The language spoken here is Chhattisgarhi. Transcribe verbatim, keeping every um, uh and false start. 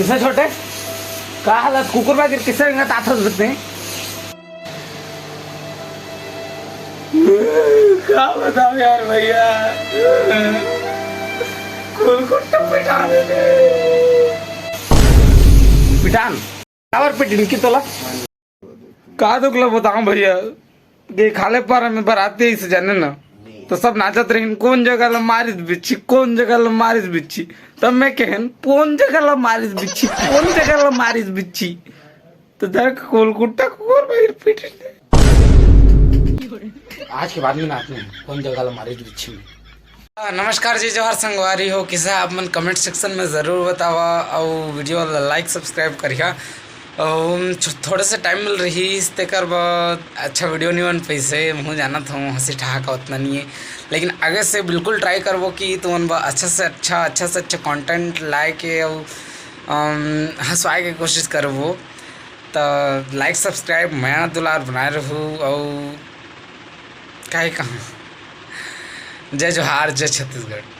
किसे छोटे, का हालत, कुकुर बागिर किसे रंगत आथस बते? का बताओ यार भैया, कुलकुट्टा पिटा देते। पिटान? काबर पिटिन की तोला? का दुख ला बताऊं भैया, ये खाले पारा में बराती से जाने ना, तो सब नाचत रहिन, "कौन जगह ला मारिस बिच्छी, कौन जगह ला मारिस बिच्छी।" तब मैं कहन, "कौन जगह ला मारिस बिच्छी, कौन जगह ला मारिस बिच्छी।" तो देख, कुलकुट्टा कुकुर बागिर पिटिन। आज के बाद में नाचने, कौन जगह ला मारिस बिच्छी में। हाँ, नमस्कार जी, जोहार संगवारी हो, किसे आप मन comment section में ज़रूर बतावा, अउ video ला like subscribe करिहा। अउ छ-, थोड़े से time मिल रही, तेकर बर अच्छा video नहीं बन पैसे, महूँ जानत हूँ, हंसी ठहाका उतना नहीं है, लेकिन आगे से बिल्कुल try करबो कि तुमन बर अच्छा से अच्छा, अच्छा से अच्छा content लाए के अउ, अम, हंसवाए के कोशिश करबो। तो like subscribe, मया दुलार बनाए रहू, अउ काहे कहाँ, जय जोहार, जय छत्तीसगढ़।